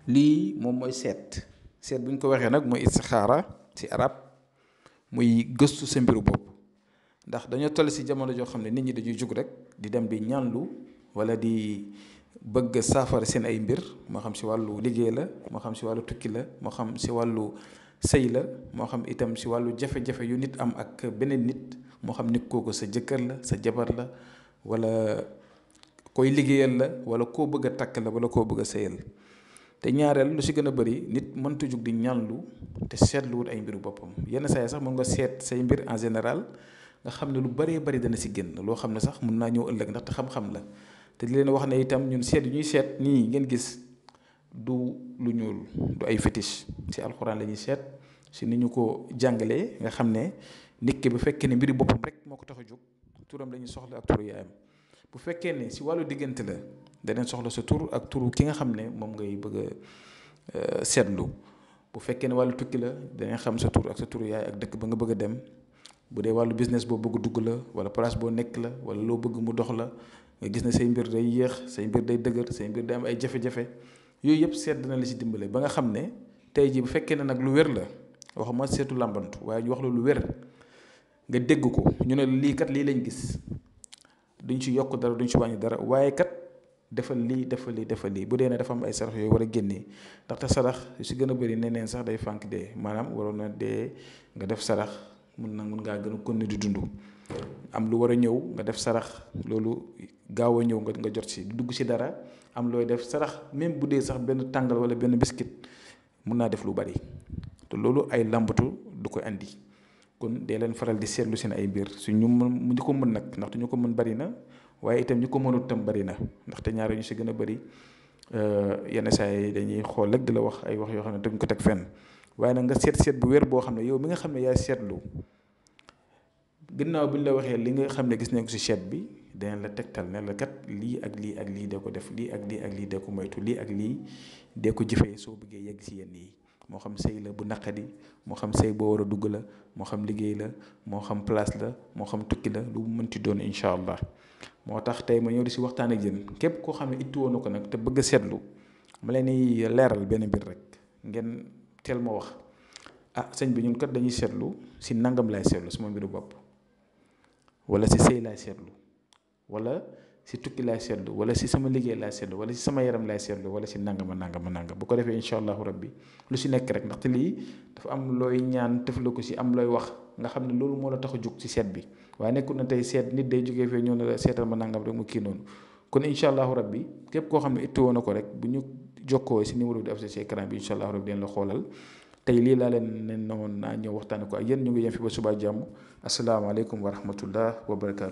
lii moom mooy seet seet bu ñu ko waxee nag mooy istixaara ci arab muy gëstu sa mbiru bopp ndax dañoo toll ci jamono joo xam ne nit ñi dañuy jug rek di dem di ñaanlu wala di bëgg saafara seen ay mbir moo xam ci wàllu liggéey la moo xam ci wàllu tukki la moo xam ci wàllu sëy la moo xam itam ci wàllu jafe-jafe yu nit am ak beneen nit moo xam nit kooku sa jëkkër la sa jabar la wala koy liggéeyal la wala koo bëgg a takk la wala koo bëgg a sëyal te ñaareel lu ci gën a bari nit mënta jug di ñaanlu te seetluwut ay mbiru boppam yenn saa yi sax mën nga seet say mbir en général nga xam ne lu baree bari dana ci génn loo xam ne sax mun naa ñëw ëllëg ndaxte xam-xam la te di leen wax ne itam ñun seet yu ñuy seet nii ngeen gis du lu ñuul du ay fétiche ci alxuraan la ñuy seet ci ni ñu ko jàngalee nga xam ne nit ki bu fekkee ne mbiri boppam rek moo ko tax a jóg turam la ñuy soxla ak turu yaayam bu fekkee ne ci wàllu diggante la daneen soxla sa tur ak turu ki nga xam ne moom ngay bëgg a seetlu bu fekkee ne wàllu tukki la daneen xam sa tur ak sa turu yaay ak dëkk ba nga bëgg a dem bu dee wàllu business boo bëgg dugg la wala place boo nekk la wala loo bëgg mu dox la nga gis ne say mbir day yéex say mbir day dëgër say mbir day am ay jafe-jafe yooyu yëpp seet dina la ci dimbale ba nga xam ne tey jii bu fekkee ne nag lu wér la waxuma seetu làmbantu waaye ñu wax la lu wér nga dégg ko ñu ne lii kat lii lañ gis duñ ci yokk dara duñ ci wàññi dara waaye kat defal lii defal lii defal lii bu dee ne dafa am ay sarax yooyu war a génnee ndaxte sarax yu si gën a bëri neneen sax day fànk dee maanaam waroon na dee nga def sarax mun ngaa gën a continuer di dund am lu war a ñëw nga def sarax loolu gaaw a ñëw nga jot si dugg si dara am looy def sarax même bu dee sax benn tàngal wala benn biskit mun naa def lu bari te loolu ay làmbatu du ko andi kon dee leen faral di seetlu seen ay mbir su ñu mën ñu ko mën nag ndaxte ñu ko mën bari na waaye itam ñu ko mënut tam bari na ndaxte ñaare ñu si gën a bari yenn saa yi dañuy xool rek di la wax ay wax yoo xam ne dañ ko teg fenn waaye nag nga seet bu wér boo xam ne yow mi nga xam ne yaay seetlu gannaaw bi ñu la waxee li nga xam ne gis nañ ko si seet bi danañ la tegtal ne la kat lii ak lii ak lii dee ko def lii ak lii ak lii dee ko moytu lii ak lii dee ko jëfee soo bëggee yegg si yenn yi moo xam sëy la bu naqadi moo xam sëy boo war a dugg la moo xam liggéey la moo xam place la moo xam tukki la lu mu mënti doon incha allah moo tax tey ma ñëw di si waxtaan ak yéen képp koo xam ne ittuwoo na ko nag te bëgg a seetlu ma leen di leeral benn mbir rek ngeen teel ma wax sëñ bi ñun kat dañuy seetlu si nangam laay seetlu sama mbiru bopp wala si sëy laay seetlu wala si tukki laay seetlu wala si sama liggéey laay seetlu wala si sama yaram laay seetlu wala si nangama bu ko defee incha allahu rabbi lu si nekk rek ndaxte lii dafa am looy ñaan tëf la ko si am looy wax nga xam ne loolu moo la tax a jug si seet bi waaye nekkul na tey seet nit day jógee fee ñëw na la seetal ma nangam rek mu kii noonu kon incha allahu rabbi képp koo xam ne ittuwoo na ko rek bu ñu jokkoo si numéro bi di affiché si écran bi incha allahu rabbi den la xoolal tey lii laa leen ne noonu naa ñëw waxtaane ko ak yéen ñu ngi yem fi ba subaa jàmm asalaamaaleykum wa rahmatullah wa barakaatu